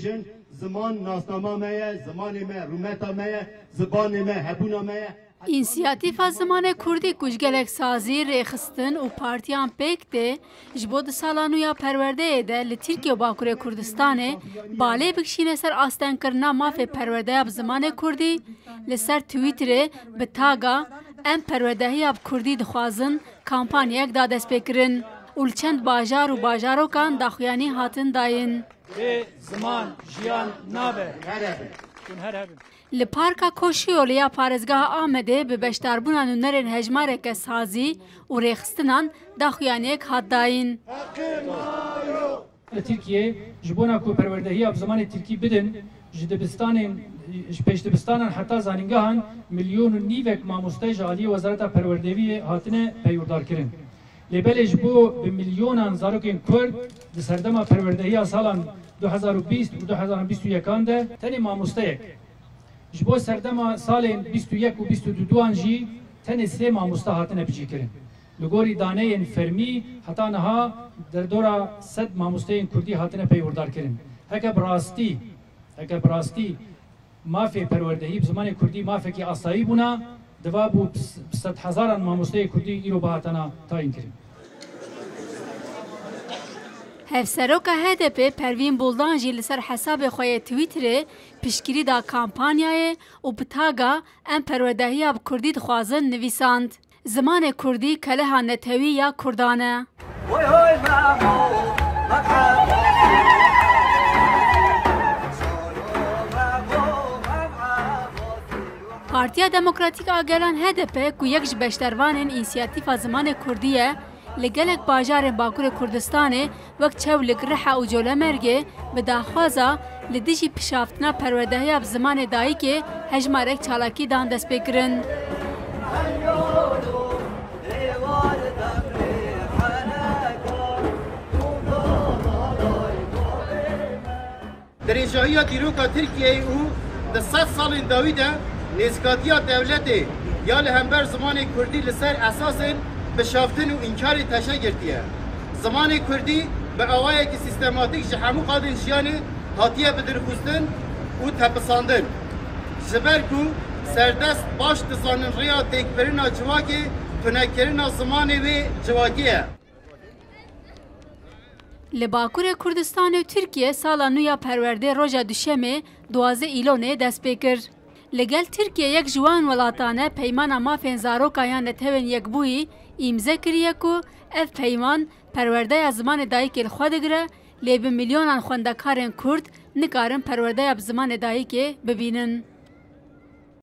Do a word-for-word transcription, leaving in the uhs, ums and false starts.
Jin, ziman nasnama me ye, zimanê me rûmeta me ye, zibanê me hebûna me ye. Însiyatîfa Zimanê Kurdî ku ji gelek sazî, rêxistin û partiyan pêk tê, ji bo di sala nû ya perwerdeyê de li Tirkiye û Bakurê Kurdistanê balê bikişîne ser astengkirina mafê perwerdeya bi zimanê Kurdî, li ser Twitterê bi taga "Em perwerdehiya bi Kurdî dixwazin" kampanyayek da destpêkirin û li çend bajar û bajarokan daxuyanî hatin dayîn. Bê ziman jiyan nabe. Hûn her hebin. Li Parka Koşuyolu ya Parêzgeha Amedê bi beşdarbûna nûnerên hejmareke sazî û rêxistinan daxuyaniyek hat dayîn. Li Tirkiyeyê ji bona ku perwerdehiya bi zimanê tirkî bidin, ji dibistanên, ji pêşdibistanan heta zanîngehan milyon û nîvek mamoste ji aliyê Wezareta Perwerdehiyê hatine peywirdarkirin. Lê belê ji bo bi milyonan zarokên Kurd di serdema perwerdehiya salan du hezar û bîst û du hezar û bîst û yekan de tenê mamosteyek, ji bo serdema salên bîst û yek û bîst û duan jî tenê sê mamoste hatine bicihkirin. Li gorî daneyên fermî heta niha derdora sed mamosteyên Kurdî hatine peywirdarkirin. Heke bi rastî, heke bi rastî mafê perwerdehî bi zimanê Kurdî mafekî asayî bûna, diva bû bi s-, bi sedhezaran mamosteyê Kurdî îro bihatana tayînkirin. Hevseroka H D P Pervîn Buldan jî li ser hesabê xwe yê Twitterê piştgirî da kampanyayê û bi taga "Em perwerdehiya bi Kurdî dixwazin" nivîsand. Zimanê Kurdî keleha netewî ya Kurdan e. Partiya Demokratîk a Gelan, H D P, ku yek ji beşdervanên Însiyatîfa Zimanê Kurdî ye, li gelek bajarên Bakurê Kurdistanê wek Çewlik, Riha û Colemêrgê bi daxwaza li dijî pişaftina perwerdehiya bi zimanê dayikê hejmarek çalakî dan destpêkirin. Dirêjahiya dîroka Tirkiyeyê û di sed salên dawî de nêzîkatiya dewletê ya li hember zimanê kurdî li ser esasên bişaftin û înkarê teşe girtiye. Zimanê kurdî bi awayekî sîstematîk ji hemû qadên jiyanê hatiye bidirxistin û tepisandin. Ji ber ku serdest baş dizanin rêya têkbirina civakê tunekirina zimanê wê civakî ye. Li Bakurê Kurdistanê û Tirkiye sala nû ya perwerdê roja Duşemê, duwazdeh Îlonê, dest pê kir. Li gel Tirkiye yek ji wan welatan e peymana mafên zarokan ya Netewên Yekbûyî îmze kiriye ku ev peyman perwerdeya zimanê dayikê li xwe digire, lê bi milyonan xwendekarên Kurd nikarin perwerdeya bi zimanê dayikê bibînin.